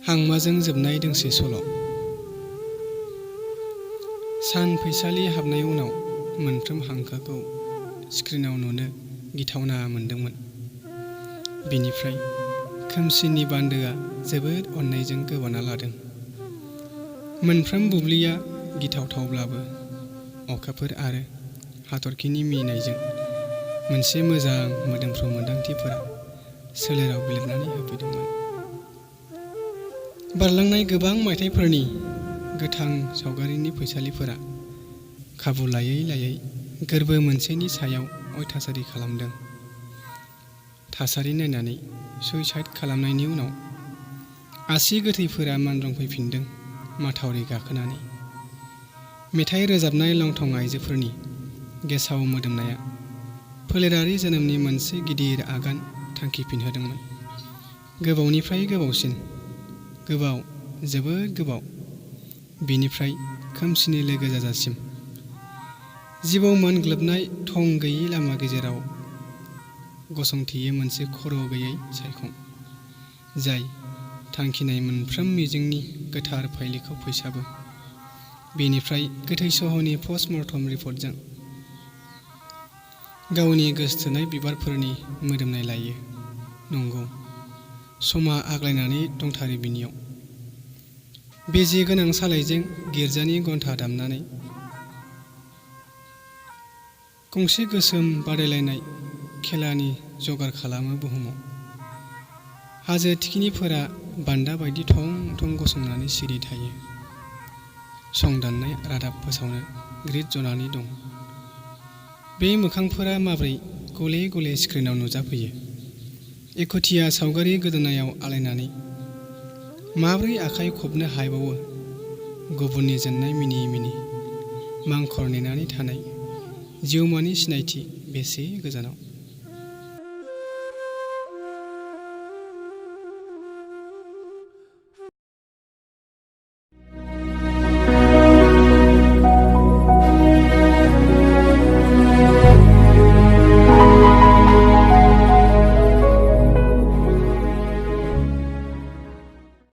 हांमाजों जोबनाय दोंसे सल'। सान फैसालि हाबनाय उनाव मोनफ्रोम हांखोखौ स्क्रिनाव नुनो गिथावना मोनदोंमोन। बेनिफ्राय खोमसिनि बान्दोआ जोबोद अननायजों गोबाना लादों। मोनफ्रोम बुब्लिया गिथावथावब्लाबो अखाफोर आरो हाथरखिनि मिनिनायजों मोनसे मोजां मोदोमफ्रु मोन्दांथिफोरा सोलेराव बिलिरनानै होफैदोंमोन। बारलांनाय गोबां मायथाइफोरनि गोथां सावगारिनि फैसालिफोरा खाबु लायै लायै गोरबो मोनसेनि सायाव अयथासारि खालामदों। थासारि नायनानै सुइसाइड खालामनायनि उनाव आसि गोथैफोरा मानरंफैफिनदों माथावरि गाखोनानै। मेथाइ रोजाबनाय लंथं आइजोफोरनि गेसाव मोदोमनाया फोलेरारि जोनोमनि मोनसे गिदिर आगान थांखिफिनहोदोंमोन। गोबावनिफ्राय गोबावसिन, गोबाव, जोबोद गोबाव, बिनिफ्राय खोमसिनि लोगो जाजासिम। जिबौ मोनग्लोबनाय थं गैयै लामा गेजेराव गसंथेयो मोनसे खर' गैयै सायखं, जाय थांखिनाय मोनफ्रोम मिजिंनि गोथार फाइलिखौ फोसाबो। बेनिफ्राय गोथै सहनि पस्टमर्टम रिपर्टजों गावनि गोसोथोनाय बिबारफोरनि मोदोमनाय लायो। नंगौ, समा आग्लायनानै दंथारो बिनियाव। बेजे गोनां सालायजों गिर्जानि घन्टा दामनानै गंसे गोसोम बादायलायनाय खेलानि जगार खालामो बुहुमाव। हाजो थिखिनिफोरा बान्दा बायदि थं थं गसंनानै सिरि थायो। संदाननाय रादाब फोसावनो ग्रिड जनानै दं। बे मोखांफोरा माब्रै गले गले स्क्रिनाव नुजाफैयो? एखुथिया सावगारि गोदोनायाव आलायनानै माब्रै आखाइ खबनो हायबावो? गुबुननि जेननाय मिनि मिनि मांखर नेनानै थानाय जिउमानि सिनायथि बेसे गोजानाव?